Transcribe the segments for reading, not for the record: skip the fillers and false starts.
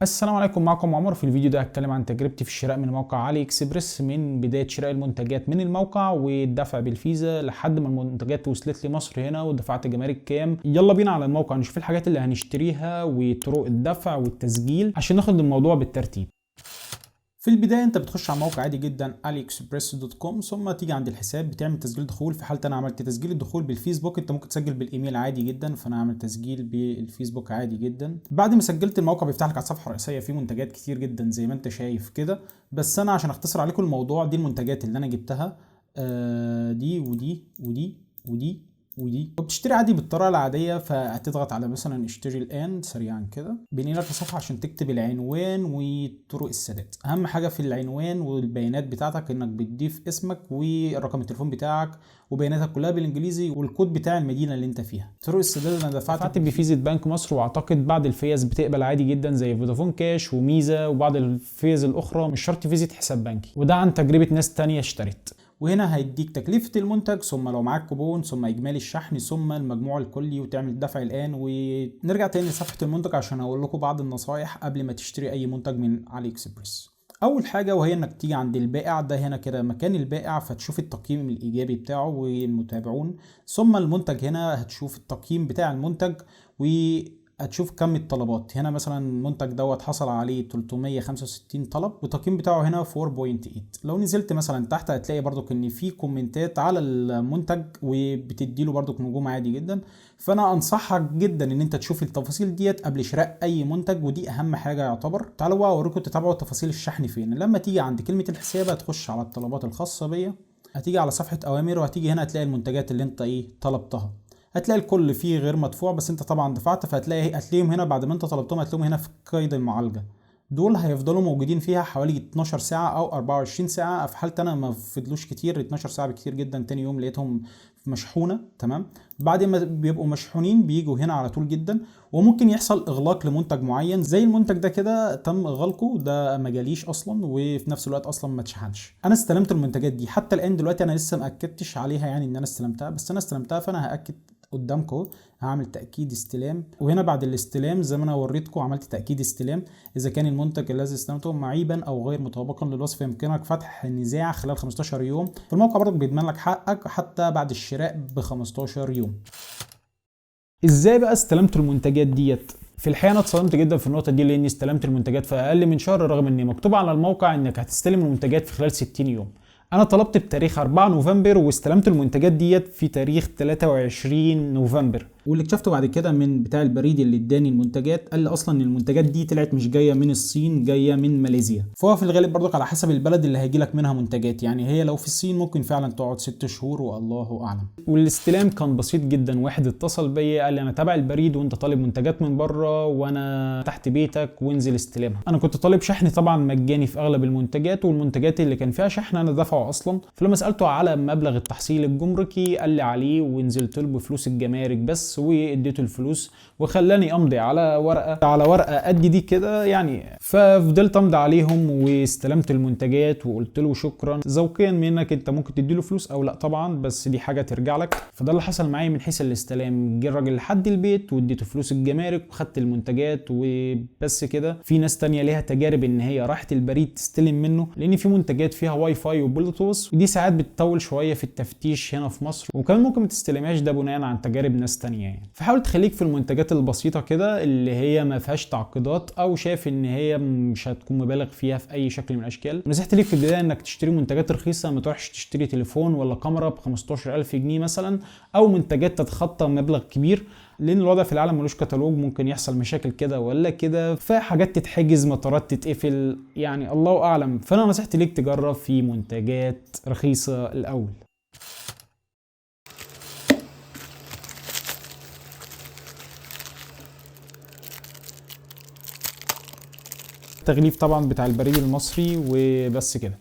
السلام عليكم، معكم عمر. في الفيديو ده هتكلم عن تجربتي في الشراء من موقع علي اكسبريس، من بداية شراء المنتجات من الموقع والدفع بالفيزا لحد ما المنتجات وصلت لي مصر هنا ودفعت جمارك كام. يلا بينا على الموقع نشوف الحاجات اللي هنشتريها وطرق الدفع والتسجيل عشان ناخد الموضوع بالترتيب. في البداية انت بتخش على موقع عادي جدا aliexpress.com، ثم تيجي عند الحساب بتعمل تسجيل دخول. في حالة انا عملت تسجيل الدخول بالفيسبوك، انت ممكن تسجل بالايميل عادي جدا، فانا هعمل تسجيل بالفيسبوك عادي جدا. بعد ما سجلت الموقع بيفتح لك على الصفحة الرئيسية في منتجات كتير جدا زي ما انت شايف كده، بس انا عشان اختصر عليكم الموضوع دي المنتجات اللي انا جبتها، دي ودي ودي ودي ودي. وبتشتري عادي بالطريقة العادية، فهتضغط على مثلا اشتري الان سريعا كده، بينقلك لصفحة عشان تكتب العنوان وطرق السداد. اهم حاجة في العنوان والبيانات بتاعتك انك بتضيف اسمك ورقم التليفون بتاعك وبياناتك كلها بالانجليزي والكود بتاع المدينة اللي انت فيها. طرق السداد انا دفعت بفيزا بنك مصر، واعتقد بعض الفيز بتقبل عادي جدا زي فودافون كاش وميزه وبعض الفيز الاخرى، مش شرط فيزا حساب بنكي، وده عن تجربه ناس تانية اشترت. وهنا هيديك تكلفة المنتج، ثم لو معاك كوبون، ثم إجمالي الشحن، ثم المجموع الكلي، وتعمل الدفع الآن. ونرجع تاني لصفحة المنتج عشان أقول لكم بعض النصايح قبل ما تشتري أي منتج من علي إكسبريس. أول حاجة وهي إنك تيجي عند البائع ده هنا كده مكان البائع، فتشوف التقييم الإيجابي بتاعه والمتابعون، ثم المنتج هنا هتشوف التقييم بتاع المنتج و هتشوف كم الطلبات. هنا مثلا المنتج دوت حصل عليه 365 طلب والتقييم بتاعه هنا 4.8. لو نزلت مثلا تحت هتلاقي برضك ان في كومنتات على المنتج وبتدي له برضك نجوم عادي جدا. فانا انصحك جدا ان انت تشوف التفاصيل ديت قبل شراء اي منتج، ودي اهم حاجة يعتبر. تعالوا بقى اوريكم تتابعوا تفاصيل الشحن فين. لما تيجي عند كلمة الحساب هتخش على الطلبات الخاصة بيا، هتيجي على صفحة اوامر، وهتيجي هنا هتلاقي المنتجات اللي انت طلبتها. هتلاقي الكل فيه غير مدفوع، بس انت طبعا دفعت، فهتلاقيهم هنا بعد ما انت طلبتهم هتلاقيهم هنا في قيد المعالجة. دول هيفضلوا موجودين فيها حوالي 12 ساعة او 24 ساعة. في حالتي انا ما فضلوش كتير، 12 ساعة بكتير جدا. تاني يوم لقيتهم مشحونه. تمام، بعد ما بيبقوا مشحونين بيجوا هنا على طول جدا، وممكن يحصل اغلاق لمنتج معين زي المنتج ده كده تم اغلاقه، ده ما جاليش اصلا، وفي نفس الوقت اصلا ما اتشحنش. انا استلمت المنتجات دي حتى الان دلوقتي، انا لسه ما اكدتش عليها يعني ان انا استلمتها، بس انا استلمتها، فانا هاكد قدامكم، هعمل تأكيد استلام. وهنا بعد الاستلام زي ما انا وريتكم عملت تأكيد استلام. اذا كان المنتج الذي استلمته معيبا او غير مطابقا للوصف يمكنك فتح نزاع خلال 15 يوم. في الموقع برضك بيضمن لك حقك حتى بعد الشراء ب 15 يوم. ازاي بقى استلمت المنتجات ديت؟ في الحقيقة انا اتصدمت جدا في النقطة دي، لاني استلمت المنتجات في اقل من شهر، رغم ان مكتوب على الموقع انك هتستلم المنتجات في خلال 60 يوم. انا طلبت بتاريخ 4 نوفمبر واستلمت المنتجات ديت في تاريخ 23 نوفمبر. واللي اكتشفته بعد كده من بتاع البريد اللي اداني المنتجات، قال لي اصلا ان المنتجات دي طلعت مش جاية من الصين، جاية من ماليزيا. فهو في الغالب برضك على حسب البلد اللي هيجي لك منها منتجات، يعني هي لو في الصين ممكن فعلا تقعد 6 شهور والله اعلم. والاستلام كان بسيط جدا، واحد اتصل بيا قال لي انا تابع البريد وانت طالب منتجات من بره وانا تحت بيتك وانزل استلامها. انا كنت طالب شحن طبعا مجاني في اغلب المنتجات، والمنتجات اللي كان فيها شحن انا دفعه اصلا. فلما سالته على مبلغ التحصيل الجمركي قال لي عليه، ونزلت له بفلوس الجمارك بس واديته الفلوس، وخلاني امضي على ورقة قد دي كده يعني. ففضلت امضي عليهم واستلمت المنتجات وقلت له شكرا. ذوقيا منك انت ممكن تديله فلوس او لا طبعا، بس دي حاجة ترجع لك. فده اللي حصل معايا من حيث الاستلام، جه الراجل لحد البيت واديته فلوس الجمارك وخدت المنتجات وبس كده. في ناس تانية ليها تجارب ان هي راحت البريد تستلم منه، لان في منتجات فيها واي فاي وبلوتوث، ودي ساعات بتطول شوية في التفتيش هنا في مصر، وكمان ممكن ما تستلمهاش، ده بناء عن تجارب ناس تانية يعني. فحاول تخليك في المنتجات البسيطة كده اللي هي ما فيهاش تعقيدات، او شايف ان هي مش هتكون مبالغ فيها في اي شكل من الاشكال. نصيحتي ليك في البداية انك تشتري منتجات رخيصة، ما تروحش تشتري تليفون ولا كاميرا ب 15000 جنيه مثلا، او منتجات تتخطى مبلغ كبير، لان الوضع في العالم ملوش كتالوج، ممكن يحصل مشاكل كده ولا كده، فحاجات تتحجز، مطارات تتقفل، يعني الله اعلم. فانا نصيحتي ليك تجرب في منتجات رخيصة الاول. التغليف طبعا بتاع البريد المصري وبس كده.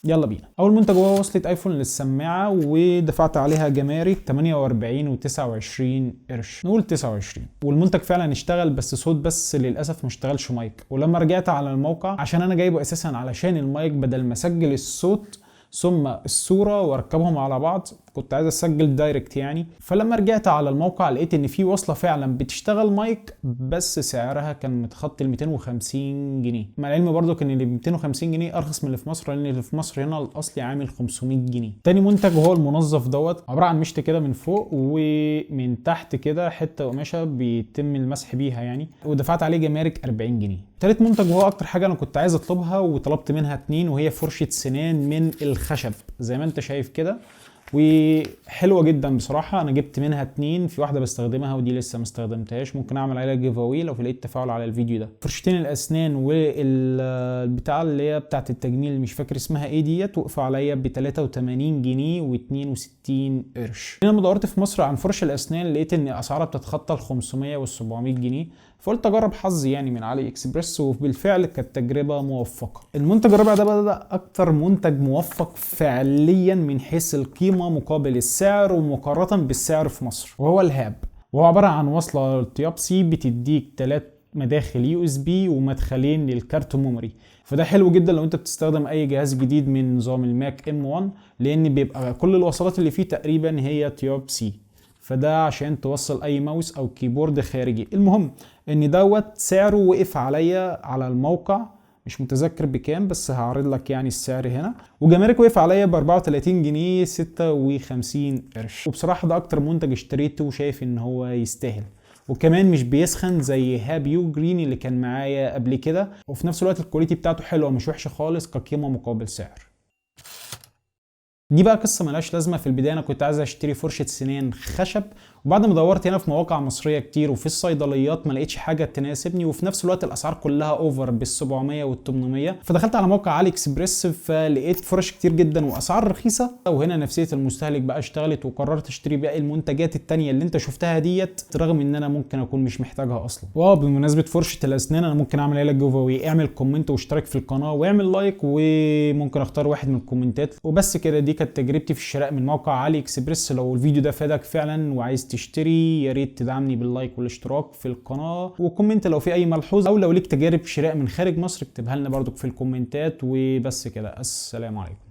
يلا بينا. اول منتج هو وصلت ايفون للسماعه، ودفعت عليها جمارك 48.29 قرش، نقول 29. والمنتج فعلا اشتغل بس صوت بس، للاسف ما اشتغلش مايك. ولما رجعت على الموقع، عشان انا جايبه اساسا علشان المايك، بدل ما اسجل الصوت ثم الصورة واركبهم على بعض، كنت عايز اسجل direct يعني. فلما رجعت على الموقع لقيت ان في وصله فعلا بتشتغل مايك، بس سعرها كان متخطي ال 250 جنيه، مع العلم برضو كان اللي ب 250 جنيه ارخص من اللي في مصر، لان اللي في مصر هنا الاصلي عامل 500 جنيه. تاني منتج وهو المنظف دوت، عبارة عن مشط كده من فوق ومن تحت كده حتة قماشة بيتم المسح بيها يعني، ودفعت عليه جمارك 40 جنيه. تالت منتج وهو اكتر حاجة انا كنت عايز اطلبها وطلبت منها 2، وهي فرشه سنان من الخشب زي ما انت شايف كده، وحلوه جدا بصراحة. انا جبت منها 2، في واحدة بستخدمها ودي لسه ما استخدمتهاش، ممكن اعمل عليها giveaway لو لقيت تفاعل على الفيديو ده. فرشتين الاسنان والبتاع اللي هي بتاعه التجميل مش فاكر اسمها ايه ديت، وقفوا عليا ب 83 جنيه و62 قرش. لما دورت في مصر عن فرش الاسنان لقيت ان اسعارها بتتخطى ال 500 وال 700 جنيه، فقلت اجرب حظي يعني من علي اكسبريس، وبالفعل كانت تجربه موفقة. المنتج الرابع ده بقى اكتر منتج موفق فعليا من حيث القيمة مقابل السعر ومقارنة بالسعر في مصر، وهو ال hub، وهو عبارة عن وصله Type C بتديك 3 مداخل USB ومدخلين للكارت memory. فده حلو جدا لو انت بتستخدم اي جهاز جديد من نظام ال Mac M1، لان بيبقى كل الوصلات اللي فيه تقريبا هي Type C، فده عشان توصل اي ماوس او keyboard خارجي. المهم ان دوت سعره وقف عليا على الموقع، مش متذكر بكام بس هعرض لك يعني السعر هنا، وجمارك وقف عليا ب 34 جنيه 56 قرش. وبصراحة ده اكتر منتج اشتريته وشايف ان هو يستاهل، وكمان مش بيسخن زي hub Ugreen اللي كان معايا قبل كده، وفي نفس الوقت ال quality بتاعته حلوة مش وحشة خالص كقيمة مقابل سعر. دي بقى قصة ملهاش لازمة. في البداية أنا كنت عايز أشتري فرشة سنان خشب، وبعد ما دورت هنا في مواقع مصرية كتير وفي الصيدليات ما لقيتش حاجة تناسبني، وفي نفس الوقت الأسعار كلها over بال700 وال800. فدخلت على موقع علي اكسبريس فلقيت فرش كتير جدا وأسعار رخيصة، وهنا نفسية المستهلك بقى اشتغلت، وقررت اشتري باقي المنتجات التانية اللي انت شفتها ديت، رغم ان انا ممكن اكون مش محتاجها اصلا. وبمناسبة فرشة الأسنان انا ممكن اعمل لك giveaway، اعمل comment واشترك في القناة واعمل like، وممكن اختار واحد من الكومنتات. وبس كده، دي كانت تجربتي في الشراء من موقع علي اكسبريس. لو الفيديو ده فادك فعلا وعايز تشتري يا ريت تدعمني بال like والاشتراك في القناة و comment لو في اي ملحوظة، او لو ليك تجارب شراء من خارج مصر اكتبها لنا برضك في الكومنتات. وبس كده، السلام عليكم.